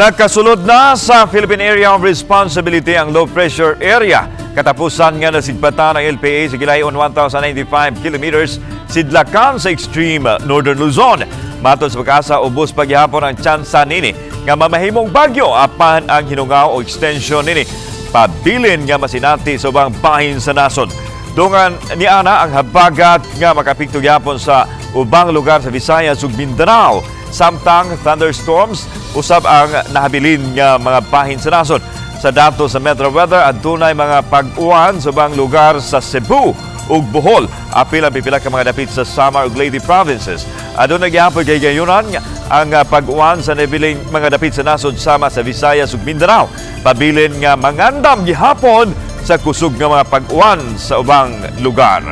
Nakasulod na sa Philippine Area of Responsibility ang low pressure area. Katapusan nga nasigpatan ang LPA sa gilayon 1,095 kilometers sidlakan sa extreme Northern Luzon. Matod sa PAGASA, ubos pa gihapon ang tsansa nini nga mamahimong bagyo, apan ang hinungaw o extension nini pabilin nga masinati sa ubang bahin sa nasod. Dungan ni ana ang habagat nga makapikto gyapon sa ubang lugar sa Visayas ug Mindanao. Samtang thunderstorms usab ang nahabilin nga mga bahin sa nasod. Sa datos sa Metro Weather, adunay mga pag-uwan sa ubang lugar sa Cebu ug Bohol. Apil ang pipila ka mga dapit sa Samar ug Leyte provinces. Adunay gihapon kay gayunan ang pag-uwan sa nabiling mga dapit sa nasod sama sa Visayas ug Mindanao. Pabilin nga mangandam gihapon sa kusog nga mga pag-uwan sa ubang lugar.